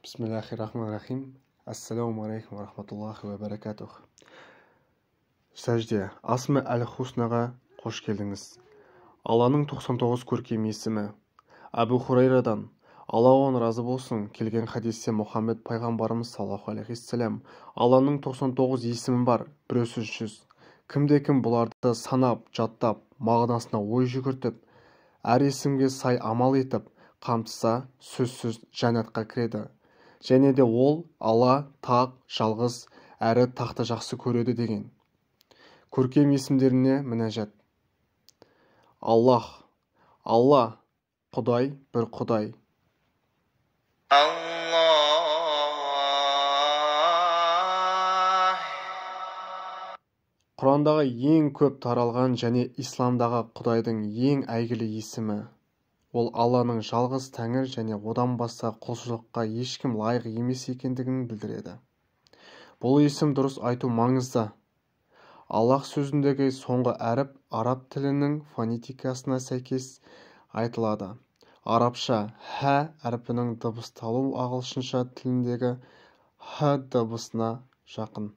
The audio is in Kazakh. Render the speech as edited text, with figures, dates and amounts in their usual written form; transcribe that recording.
Бисмиллахи-рахмани-рахим. Ассаламу алейкум ва рахматуллахи ва баракатух. Сәжде, Асма әл-Хуснаға қош келдіңіз. Алланың 99 көркем есімі. Әбу Хурайрадан, Алла оған разы болсын, келген хадисте Мұхаммед пайғамбарымыз саллаллаху алейхиссалам, Алланың 99 есімі бар, біреусіз жүз. Кімде-кім бұларды санап, жаттап, мағынасына ой жүгіртіп, әр есімге сай амал етіп, қамтыса, сөзсіз жәннатқа кіреді. Және де ол Алла тақ, жалғыз, әрі тақты жақсы көреді деген. Көркем есімдеріне мінәжат. Аллах, Алла, Құдай, бір Құдай. Аллах. Құрандағы ең көп таралған және исламдағы Құдайдың ең әйгілі есімі. Ол Алланың жалғыз тәңір және одан басқа құлшылыққа ешкім лайық емес екендігін білдіреді. Бұл есім дұрыс айту маңызды. Аллах сөзіндегі соңғы әріп араб тілінің фонетикасына сәйкес айтылады. Арабша «х» әрпінің дыбысталуы ағылшынша тіліндегі «х» дыбысына жақын.